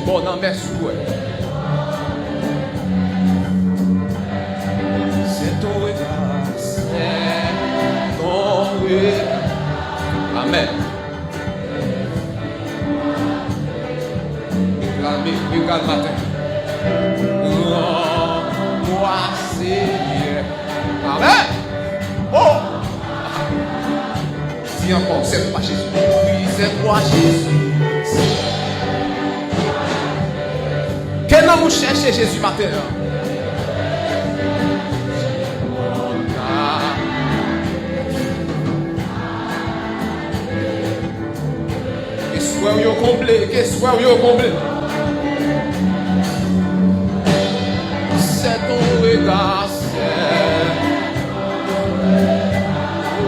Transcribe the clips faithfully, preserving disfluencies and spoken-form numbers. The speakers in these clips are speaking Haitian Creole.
Bon, nan mès ou wè. C'est ton regard, c'est ton regard. Amèn. Reklame, regal maten. Rann glwa, Senyè. Amèn. Oh! Di ankò, c'est toi, Jésus. Wi, c'est toi, Jésus. Ke nanm ou chèche Jezi maten an. Ke swè w yo konble, ke swè w yo konble. C'est ton regard, c'est,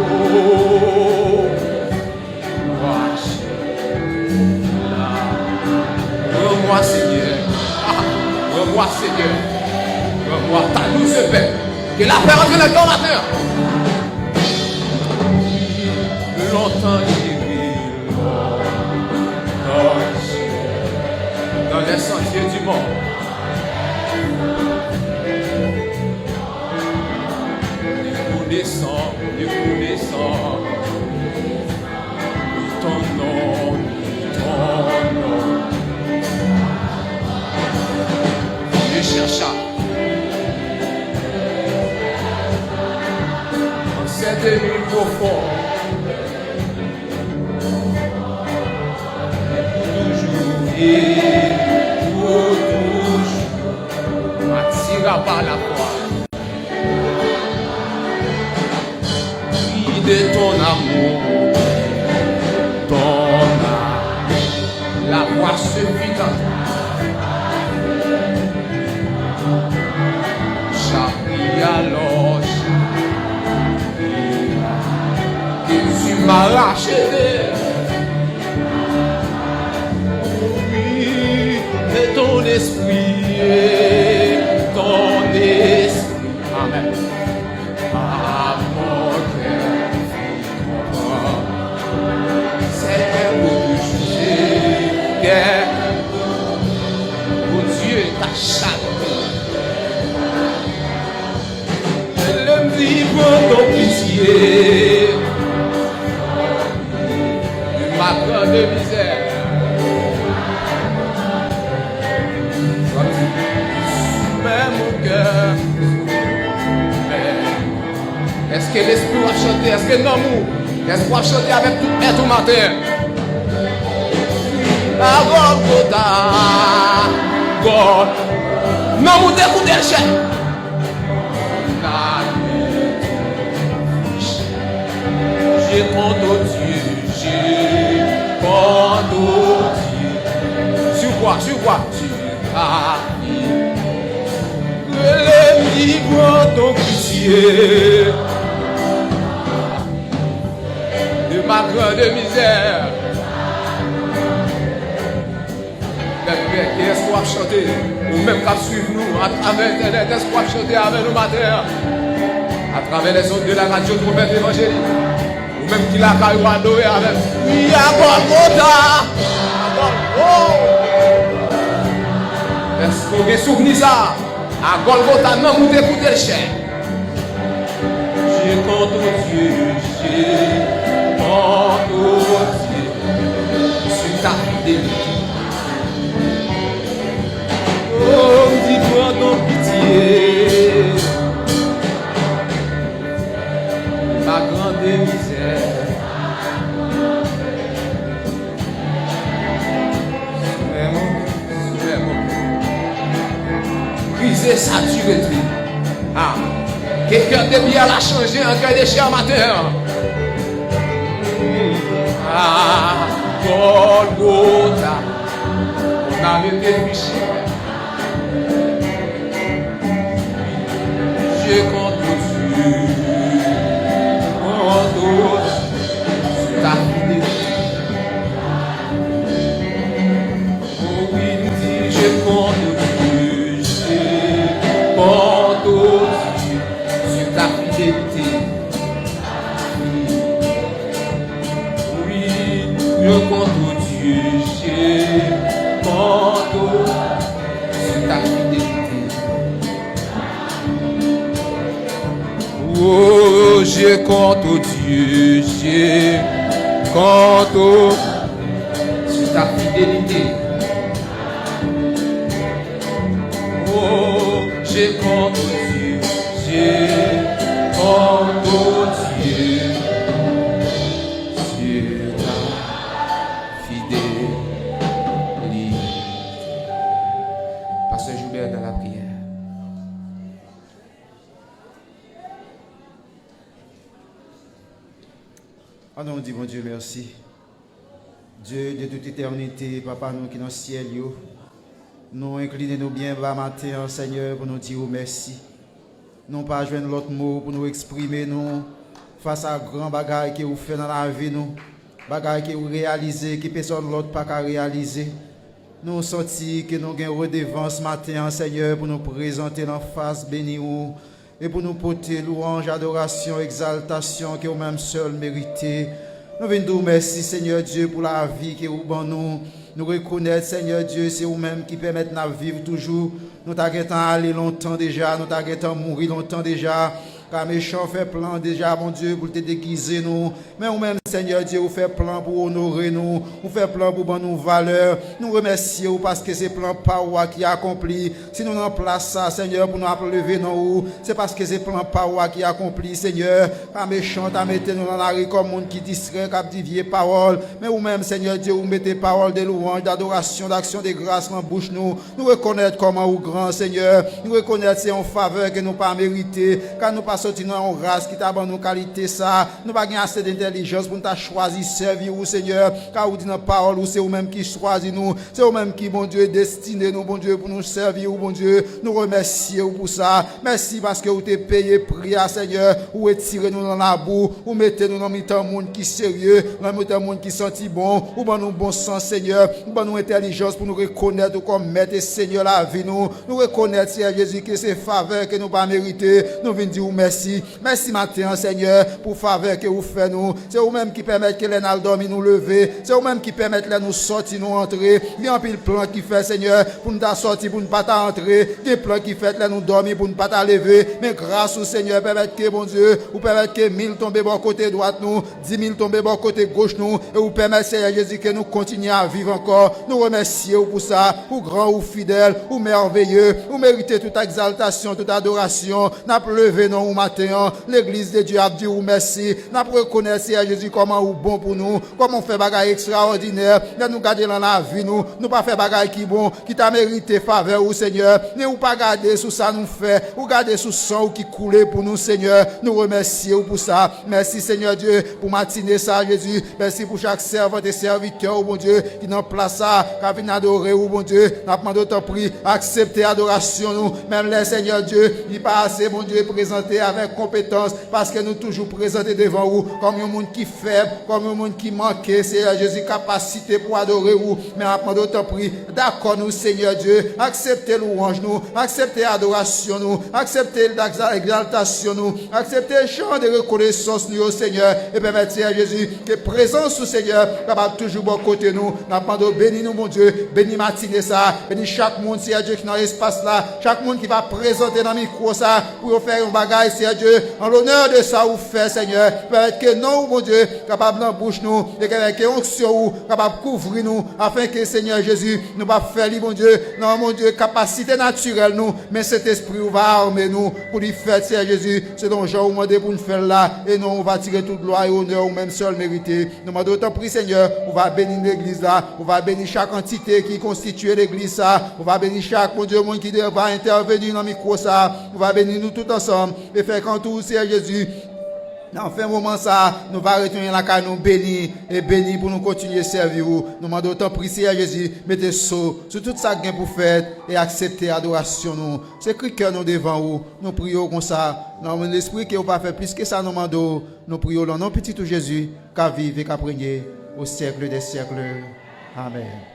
oh, Rann glwa, Senyè. Ah, rann glwa, Senyè. Rann glwa, ta douse pèp. Ke lapè rantre nan kè w maten an. Lontan geri, lontan geri. Dans les sentiers du monde. Rekonesan, rekonesan. Ton non, ton non. Je cherche à, en cette nuit profonde, pour toujours, et pour toujours, m'attira par la foi. Cri de ton amour, ton âme, la voix se fit entendre. J'ai appris alors, j'ai appris que tu m'as racheté. Oui, et ton esprit, et ton esprit. Amèn. À mon cœur, c'est pour toucher. Bondye ta chape. Lè m di pran ton pitye. De ma grande misère. Sou mè mon kè. Èske lespri w ap chante? Èske nanm ou? Èske w ap chante avèk tout èt ou maten? A Gòlgota, Gòl. Nanm ou te koute l chè. Je compte au Dieu, je compte au Dieu. Sur quoi, sur quoi? Sur ta vie. Rele m di pran ton pitye. De ma grande misère. Lè nou bèke, èske w ap chante? Ou menm k ap swiv nou atravè entènèt, èske w ap chante avè nou maten an? Atravè les ondes de la radio Trompette Évangélique. Ou menm ki lakay ou, adore avè m. Wi, a Gòlgota. A Gòl-, oh! Èske w gen souvni sa? A Gòlgota, nanm ou te koute l chè. Je compte au Dieu, je compte au Dieu, sur ta fidélité. Oh, m di pran ton pitye, ma grande misère. Sou mè mon kè, sou mè mon kè. Brize sa diretre. Ah. Ke kè de pyè la chanje an kè de chè maten an. Ah, Gòlgota, mon âme était fichée. Je compte sur, compte sur ta fidélité. Oh oui, m di, je compte sur, je compte sur, sur ta fidélité. Oui, je compte au Dieu, je compte au Je compte au Dieu, je compte au... C'est ta fidélité. Oh, je compte au Dieu, je compte au Dieu, sur ta fidélité. Pasteur Joubert dans la prière. Ann nou di Bondye mèsi. Dye de tout etènite, Papa nou ki nan syèl yo, nou enkline nou byen ba maten an, Senyè, pou nou di ou mèsi. Nou pa jwenn lòt mo pou nou eksprime nou fas a gran bagay ke ou fè nan lavi nou, bagay ke ou reyalize, ke pèsòn lòt pa ka reyalize. Nou santi ke nou gen redevans maten an, Senyè, pou nou prezante nan fas beni ou, e pou nou pote lwanj, adorasyon, egzaltasyon ke ou menm sèl merite. Nou vin di w mèsi, Senyè Dye, pou lavi ke ou ban nou. Nou rekonèt, Senyè Dye, se ou menm ki pèmèt n ap viv toujou. Nou ta gentan ale lontan deja, nou ta gentan mouri lontan deja. Ka mechan fè plan deja, Bondye, pou l te degize nou. Men ou menm, Senyè Dye, ou fè plan pou onore nou. Ou fè plan pou ban nou valè. Nou remèsye ou paske se plan pa ou a ki akonpli. Si nou nan plas sa, Senyè, pou nou ap leve non ou, se paske se plan pa ou a ki akonpli, Senyè. Ka mechan ta mete nou nan lari kòm moun ki distrè, k ap di vye pawòl. Men ou menm, Senyè Dye, ou mete pawòl de lwanj, dadorasyon, daksyon de gras nan bouch nou. Nou rekonèt kòman ou gran, Senyè. Nou rekonèt se yon favè ke nou pa merite, ka nou pa soti nan yon ras ki ta ban nou kalite sa. Nou pa gen ase dentèlijans pou n ta chwazi sèvi ou, Senyè. Ka ou di nan pawòl ou, se ou menm ki chwazi nou, se ou menm ki, Bondye, destine nou, Bondye, pou nou sèvi ou, Bondye. Nou remèsye ou pou sa. Mèsi paske ou te peye pri a, Senyè. Ou retire nou nan labou, ou mete nou nan mitan moun ki serye, nan mitan moun ki santi bon. Ou ban nou bon sans, Senyè. Ou ban nou entèlijans pou nou rekonèt ou kòm Mèt e Senyè lavi nou. Nou rekonèt, Senyè Jezi, ke se favè ke nou pa merite. Nou vin di ou mèsi. Mèsi maten an, Senyè, pou favè ke ou fè nou. Se ou menm ki pèmèt ke lè n al dòmi, nou leve. Se ou menm ki pèmèt lè nou sòti, nou antre. Gen anpil plan ki fè, Senyè, pou n ta sòti, pou n pa ta antre. Gen plan ki fèt lè nou dòmi, pou n pa ta leve. Men gras ou, Senyè, pèmèt ke, Bondye, ou pèmèt ke mil tonbe bò kote dwat nou, dis mil tonbe bò kote goch nou, e ou pèmèt, Senyè Jezi, ke nou kontinye a viv ankò. Nou remèsye ou pou sa. Ou gran, ou fidèl, ou mèveye, ou merite tout egzaltasyon, tout adorasyon. N ap leve non ou maten an. Legliz de Dye ap di ou mèsi. N ap rekonèt, Senyè Jezi, kòman ou bon pou nou, kòman ou fè bagay ekstraòdinè. Lè nou gade nan lavi nou, nou pa fè bagay ki bon, ki ta merite favè ou, Senyè. Men ou pa gade sou sa nou fè, ou gade sou san ou ki koule pou nou, Senyè. Nou remèsye ou pou sa. Mèsi, Senyè Dye, pou matine sa, Jezi. Mèsi pou chak sèvant e sèvitè ou, Bondye, ki nan plas sa, k ap vin adore ou, Bondye. N ap mande w, tanpri, aksepte adorasyon nou. Menm lè, Senyè Dye, li pa ase, Bondye, prezante avèk konpetans, paske nou toujou prezante devan ou kòm yon moun ki fèb, kòm yon moun ki manke, Senyè Jezi, kapasite pou adore ou. Men n ap mande w, tanpri, dakò nou, Senyè Dye, aksepte lwanj nou, aksepte adorasyon nou, aksepte egzaltasyon nou, aksepte chan de rekonesans nou yo, Senyè, e pèmèt, Senyè Jezi, ke prezans ou, Senyè, kapab toujou bò kote nou. N ap mande w beni nou, Bondye, beni matine sa, beni chak moun, Senyè Dye, ki nan espas la, chak moun ki va prezante nan mikwo sa, pou yo fè yon bagay, Senyè Dye, an lonè de sa ou fè, Senyè. Pèmèt ke non ou, Bondye, kapab nan bouch nou, e pèmèt ke onksyon ou kapab kouvri nou, afenke, Senyè Jezi, nou p ap fè li, Bondye, nan, Bondye, kapasite natirèl nou, men Sentespri ou va ame nou pou li fèt, Senyè Jezi, selon jan ou mande pou n fè l la, e non ou va tire tout glwa e onè ou menm sèl merite. Nou mande w, tanpri, Senyè, ou va beni legliz la, ou va beni chak antite ki konstitye legliz sa, ou va beni chak, Bondye, moun ki va entèveni nan mikwo sa, ou va beni nou tout ansanm, e fè k an tou, Senyè Jezi, nan fen moman sa, nou va retounen lakay nou beni, e beni pou nou kontinye sèvi ou. Nou mande w, tanpri, Senyè Jezi, mete so sou tout sa k gen pou fèt e aksepte adorasyon nou. Se kri kè nou devan ou. Nou priye w konsa, nan Lespri ke ou pa fè plis ke sa nou mande w. Nou priye w nan non Pitit ou Jezi, k ap viv e k ap renye au siècle des siècles. Amèn.